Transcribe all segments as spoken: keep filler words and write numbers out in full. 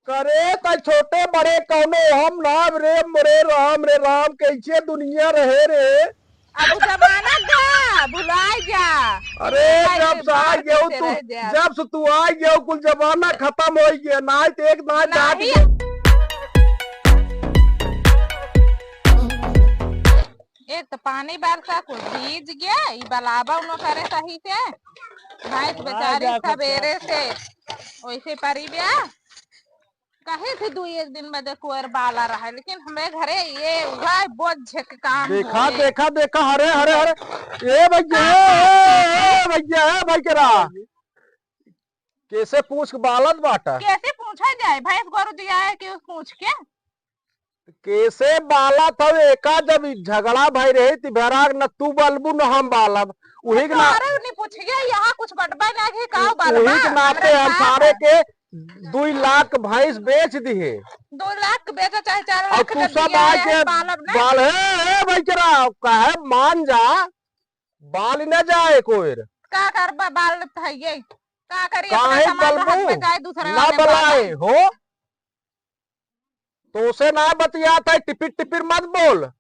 करे त छोटे बड़े कौनो हम नाम रे, मोरे राम रे राम, कैसे दुनिया रहे रे। अब उ जमाना गा, भुलाइ जा। अरे, जब से आइ गयो तू, जब से तू आइ गयो, कुल जमाना खतम होइ गया। नाहीं त एक नाहीं जात नहीं। एक त पानी बरसा कुल भीज गया, ई बलाबउ न करे सही से। भैंस बेचारी सबेरे से वैसे परी बा। कहे थे दुइ एक दिन बदे कोयर बाला रहा, लेकिन हमरे घरे ये उहइ बोझ के काम देखा, होए। देखा, देखा, हरे, हरे, हरे। ए भइया, ए, ए, ए भइया, ए भइया रा। कैसे पूछ के बालत बाटा? कैसे पूछा जाए? भैंस गोरू दिया है कि पूछ के? कैसे बालत हउ एका, जब ई झगड़ा भई रही ती भराग न तू बलबू न हम बालब। उही के ना अरे नहीं पूछिए, यहाँ कुछ बटबा ना कि का उ-, बलबा। उही के नाते हमरे हम का सारे है? के दुइ लाख भैंस बेच दिहे। दुइ लाख के बेचो चाहे चार और लाख तू के सब दिया आए है, के बालब ना। बाल, हे, हे, भाई के रहा, कहे मान जा, बाल न जाए कोयर। का करबा, बाल त हइये। का करी, अपना काहे सामान बलबू? रख बेचाए, दूसरा ना वाले बलाए बाल। हो। तोसे ना बतियात है, टिपिर टिपिर मत बोल।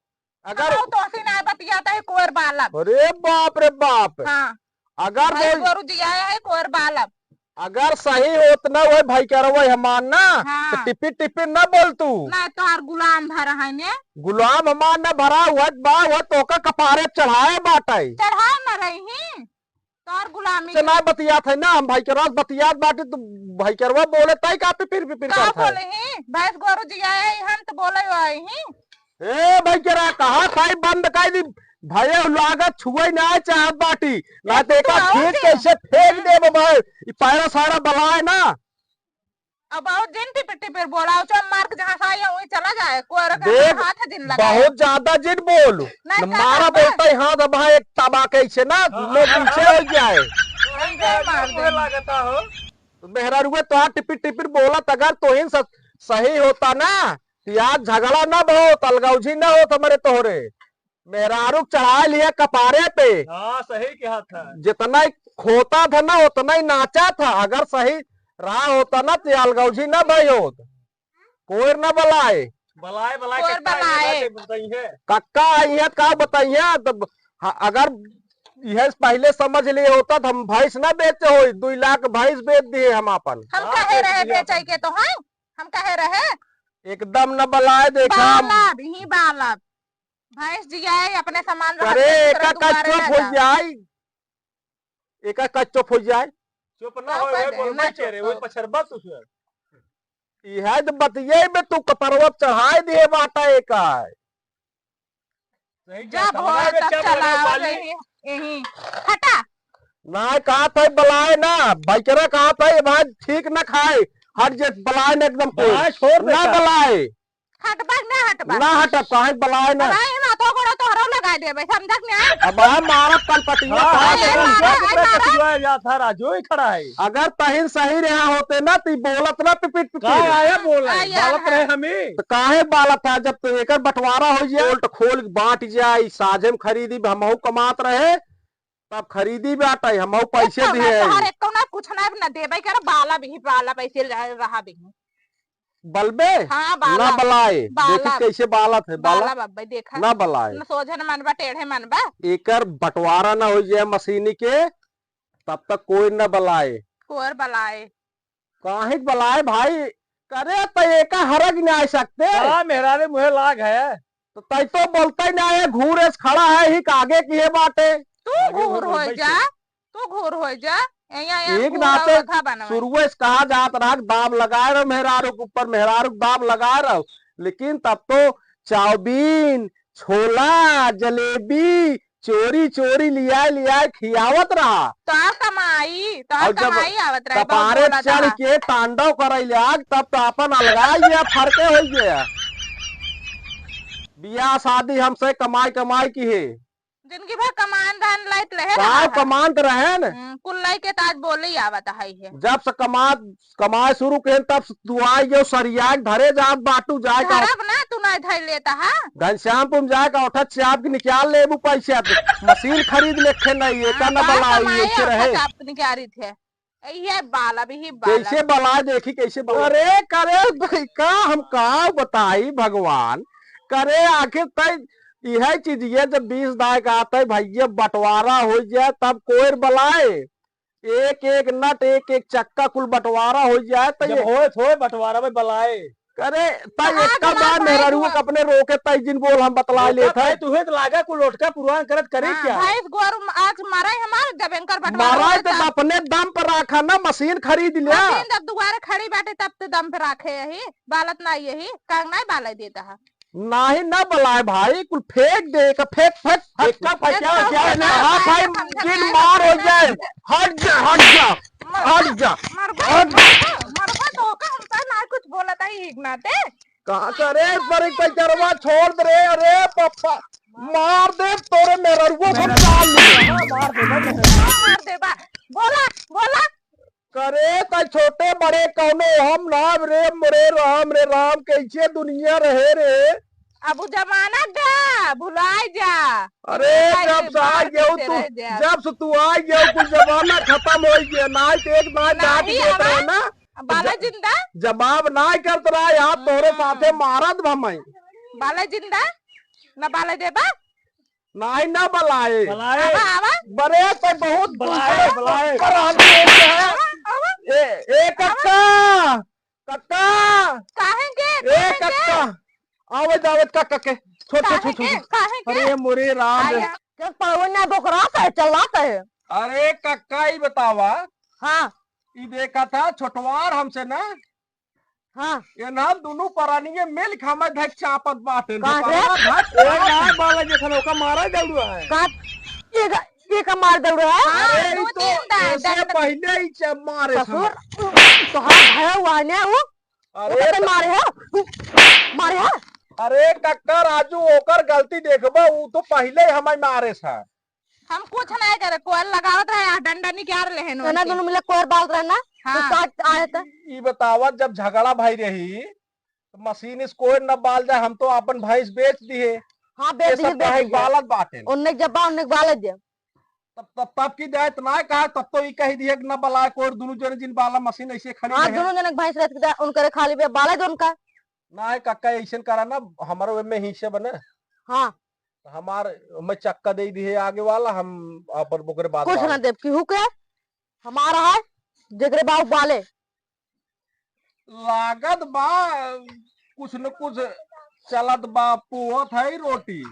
अगर हम तोसे ना बतियात है, कोयर बालब। अरे बाप रे बाप। हाँ। अगर भैंस बोल गोरू जियाए है, कोयर बालब। अगर सही होत ना होए भाई करवा हमार ना, हाँ। तो टिपिर टिपिर ना बोल तू। ना, तोहार गुलाम भरा है ने। गुलाम हमार ना भरा, हुआ बा, हुआ तोका कपारे चढ़ाए बाटे। चढ़ाए ना रही। तोर गुलामी से ना बतियात है ना, हम भाई के रास बतियात बाटी, तू भाई के रवा बोले, ताई का पिपिर पिपिर का करत है? बोले ही? भैंस गोरू जियाए ही, हम तो बोले आई ही। ए भाई के रहा, कहा था बंद कर दी, भाई लागत छुए ना चाहत बाटी, ना तो एका फेंक कैसे फेंक देब भाई, ई पैरा सारा बलाए ना। अब बहुत जिन टिपिर टिपिर बोला, चल मार के जहाँ से आया वहीं चला जाए, कोरा का देख, हाथ है जिन लगा। बहुत ज्यादा जिन बोल। नहीं, न का मारा करबा? बोलता ही हाथ अब एक तबा कैसे ना, हाँ, लो हाँ, पीछे हाँ। हो जाए। नहीं, नहीं, मार दे। मुझे लागता हो। तो मेहरारुए तो टिपिर टिपिर बोलत, अगर तोहिन स-, सही होता ना, तो आज झगड़ा ना बहुत, अलगौझी ना होत हमरे तोहरे। मेहरारू के चढ़ाए लिहे कपारे पे। हाँ, सही कहा था। जितना ही खोता था ना, उतना ही नाचा था। अगर सही रहा होता ना, तो ये अलगौझी ना भई होत। कोयर ना बलाए। बलाए, बलाए, कोयर कक्का बलाए। आइए, बताइए। कक्का आई है, का बताइए? तब ह-, अगर यह पहले समझ लिए होता, तो हम भैंस ना बेचे होई, दुई लाख भैंस बेच दिए हम आपन। हम हाँ, कहे बेच रहे दिया बेचे आपन। के तो है, हम कहे रहे। एकदम न बलाए, देखा। बालब, ही बालब। भैंस जियाए, अपने सामान रख अरे, के दूसरा एका का दुआरे चुप ना हो जा। जाए, एका का चुप हो जाए। चुप ना का हो, कर वही दे, बोल ना मत चुप करे, वही हो। पछरबा तू सुन। इहे तो बतिये में तू कपरवा चढ़ाए दिए बाटा एका। सही जा कहता, भोर हमारे तक क्या बोला चलाओ बाली? यही, यही। हटा। ना कहा था बलाए ना, भाई करा कहा था ये भाई ठीक ना खाए, हट जे बलाए ना एकदम कोई। बलाए छोड़ दे ना का? बलाए। हटबा ना हटबा? ना हटब, काहे बलाए ना? अरे, ये माथो गोड़ो तोहरो लगाए देबे, समझत नहीं आए? अब आ मारब कल पटिया हाँ, हाँ, हाँ, अरे, ये मारा, मारा, अरे, मारा। कचुआ या था, राजू ही खड़ा है। अगर तहिन सही रहा होते ना, ती बोलत ना पिपिट पिपिट। का आया बोला? आया बालत है। रहे हमी। तो काहे बालत था, जब तो एकर बंटवारा हो जाए, बोल्ट खोल के बांट जाए, साझे में खरीदी, हमहू कमात रहे, तब खरीदी बाटे, हमहू पैसे एको ना, दिए। तोहर एको ना कुछ ना, ना देबे करे, बाला भी, बाला पैसे रहा भी। बलबे? हाँ, ना बाला। बलाए। बाला। देखी कैसे बालत है, बाला। बाला बब्बे, देखा। ना बलाए। न सोझे न मनबा, टेढ़े मनबा। एकर बंटवारा ना हो जाए मशीनी के, तब तक कोई ना बलाए। कोर बलाए। काहे के बलाए भाई? करे त एका हरग ना आ सकते। का मेहरारू मुहे लाग है? तो तई तो बोलता ही ना है, घूर एस खड़ा है, ही आगे की है बाटे। तू आगे घूर घूर हो बैठ जा, के। तू घूर हो जा। यहाँ, यहाँ एक घूर नाते और रखा बनवा। शुरुए से कहा जात रहा कि दाब लगाए रहो मेहरारू के ऊपर, मेहरारू के दाब लगाए रहो, लेकिन तब तो चाउमीन, छोला, जलेबी, चोरी चोरी लियाए लियाए खियावत रहा। तोहार कमाई, तोहार और जब कमाई आवत रहे, बहुत कपारे बोला चढ़ था। के तांडव करे लाग, तब तो अपन अलगाई गया, फरके हो गया। बियाह शादी हमसे कमाई कमाई की है। जिंदगी भर कमान रहन लाइत रहे का रहा। कमांत रहे न? हम्म, कुल लइके तो आज बोले ही आवत है ये। जब से कमा कमाए शुरू के तब से तू आई जो सरिया के धरे जात बाटू जाए का। धरब ना, तू ना धर लेता है। घनश्यामपुर में जाए का उठा चाप के निकाल लेबू पैसा, तो मशीन खरीद लेखे नहीं, एका हाँ, न का बलाई, कमाए ऐसे रहे। चाप के निकाली थे। ये बाल, अभी ही बाल। कैसे बलाए, देखी कैसे बलाए। अरे करे भाई, का हम का बताई भगवान, करे आखिर तय यह चीज, ये जब बीस दाय का आते भैया बंटवारा हो जाए तब कोई बलाए, एक एक नट, एक एक चक्का कुल बंटवारा हो जाए तो जब ये होए थोए बंटवारा में बलाए। करे, तई तो एक्का आग बार लागल मेहरारू बा। के अपने रोके तई जिन बोल हम बतला रोका लेत है। तई तुहे तो लागा कुल लोटका पुरवान करत करे हाँ, क्या? भैंस गोरू आज मारा है हमार, जब एंकर बंटवारा मारा है होता तो तब। अपने दम पर राखा ना, मशीन खरीद लिया। मशीन जब दुआरे खड़ी बाटे तब तो दम पे राखे यही, बालत ना यही, काग ना बाले देता है। नाही ना बलाए भाई, कुल फेंक दे, का फेंक, फेंक, फेंक। एक्का फंसा हो जाए ना। हाँ भाई, हम जिन मार हो जाए। हट जा, हट जा, हट जा, मरबा, हट। मरबा, मरबा तो का हम तो ना कुछ बोलत है एक नाते। कहाँ करे पर एक पैचरवा छोड़ दे रे, अरे पप्पा, मार दे तोरे मेहररुआ सब डाल ले। हाँ, मार दे, मार दे। मार दे बा, बोला, बोला। करे त छोटे बड़े कौनो हम नाम रे, मोरे राम रे राम, कैसे दुनिया रहे रे। अब उ जमाना गा, भुलाए जा। अरे, जब से आ गयो तू, जब से तू आ गयो, कुल जमाना खतम हो गया। ना तो एक ना नहीं, डांट देत रहे ना। बाला ज-, जिंदा? जवाब ना करत रहा यार, तोरे साथे मारत भा मैं। बाला जिंदा? ना बाला देबा? नाही ना बलाए। बलाए। आवा, आवा। बरे तो बहुत बलाए, दूसरे बलाए। पर हम लोग हैं। आवा, आवा। ए, ए कक्का, कक्का। काहे के, ए काहे के? कक्का। आवे जावे कक्का के। छोड़, छोड़, काहे छोड़, छोड़, के, छोड़। काहे के? अरे मोरे राम रे। आया। के पवन ना बोकरात है, चलात है। अरे कक्का, ई बतावा। हाँ। ई देखा था छोटवार हमसे ना। हाँ। ये ना दुनू परानी के मिल खामा धक चापत बाटे। का रे? ए ना बाला जखन ओका मारा दौड़ू है। का? ये का, ये का मार दौड़ू है? हाँ, अरे, ई दो तो तीन दांत, ऐसे दांत। पहले ही च-, मारे ससुर, समा। तोहार भया हुआ है ना वो? अरे, ओकर तो मारे है? मारे है? अरे कक्का राजू, ओकर गलती देखबा, ऊ तो पहले ही हमें मारे सा। हम कुछ नहीं करे, कोयल लगावत रहे, आ डंडा निकाल लेहे नो ना, ऐसे। दोनों मिले कोयल बालत रहे ना, तो हाँ। साथ आए थे। ई बतावा, जब झगड़ा भाई रही, तो मशीन इस कोयल न बाल जाए, हम तो अपन भैंस बेच दिए। हाँ, बेच ये सब दिए, बेच काहे दिए। बालत बाटे। उनने जब बा, उनने बालत दिया। तब, तब, तब की जाए तो ना कहा, तब तो ई कही दिए कि न बलाए कोई, दोनों जने जिन बाला मशीन ऐसे खड़ी हाँ, रहे। दोनों जने के भैंस रहत के उनकरे खाली बे बालत उनका। ना है कक्का, ऐसन करा ना, हमारे में हिस्से बने। हाँ। तो हमार मैं चक्का दे दिए आगे वाला, हम अपन ओकरे बाद कुछ बाल। ना देब, केहू के हमारा है, जेकरे बाप बाले। लागत बा, कुछ न कुछ चलत बा, पोहत है रोटी।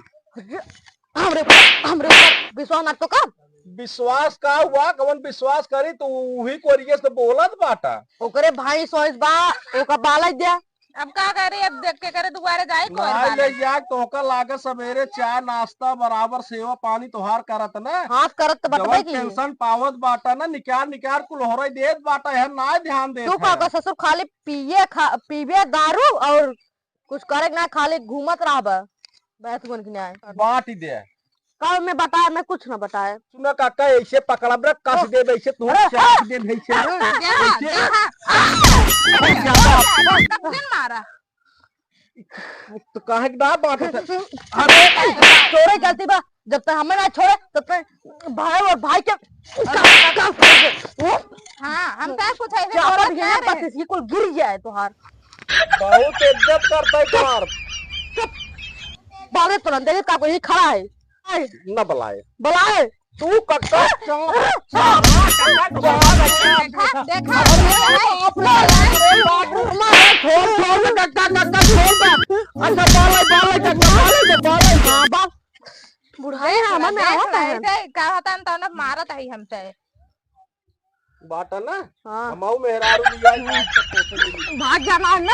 हमरे ऊपर, हमरे ऊपर विश्वास ना तो का? विश्वास का हुआ, कवन विश्वास करी, तो उही कोरिये से बोलत बाटा। ओकरे भाई सोइस बा, ओका बालक द्या। अब का करी, अब देख के करे दुआरे जाए कोई ना बालक। ले जाए, तोहका लागत सबेरे चाय नाश्ता बराबर सेवा पानी तोहार करत ना। हाँ, करत तो बटबे जवन की। पेंशन पावत बाटा ना, निकार निकार कुल होरई देत बाटा, है ना ध्यान देत तू है। का ससुर खाली पिए खा, पीबे दारू और कुछ करे ना, खाली घूमत रहबा। बैठ गुन के न्याय। बांट दे। कब मैं बताए, मैं कुछ ना बताए। सुना काका, ऐसे पकड़ब ना, कस ओह। दे, ऐसे तू अरे, चाट अरे। दे, ऐसे ना। देखा, ऐसे। देखा। ऐसे ज्यादा। तब दिन मारा। तो काहे के ना बात है? अरे, तोरे गलती बा, जब तक हमें ना छोड़े, तब तक भाई और भाई के हाँ, हम का कुछ ऐसे क्या बोलत पता ना ये रहे। बस ये कुल गिर जाए तोहार। बहुत इज्जत करता है तोहार। चुप। बाले तुरंत देखे का कोई खड़ा है। आए। न बुलाए। बुलाए। तू कक्का चौंक। देखा, देखा। अरे बाप रे, अरे बाप रे, मार, छोड़, छोड़ दे, कक्का, कक्का, छोड़ दे। अच्छा, बाले, बाले, कक्का, बाले, बाले। हाँ, बाप। बुढ़ाई है, हमें में देख आवत ले, है। ऐसे का होता है, तो ना मारत है हमसे। बाटा ना? हाँ। हमाऊ मेहरारू लिया है, भाग जाना है ना?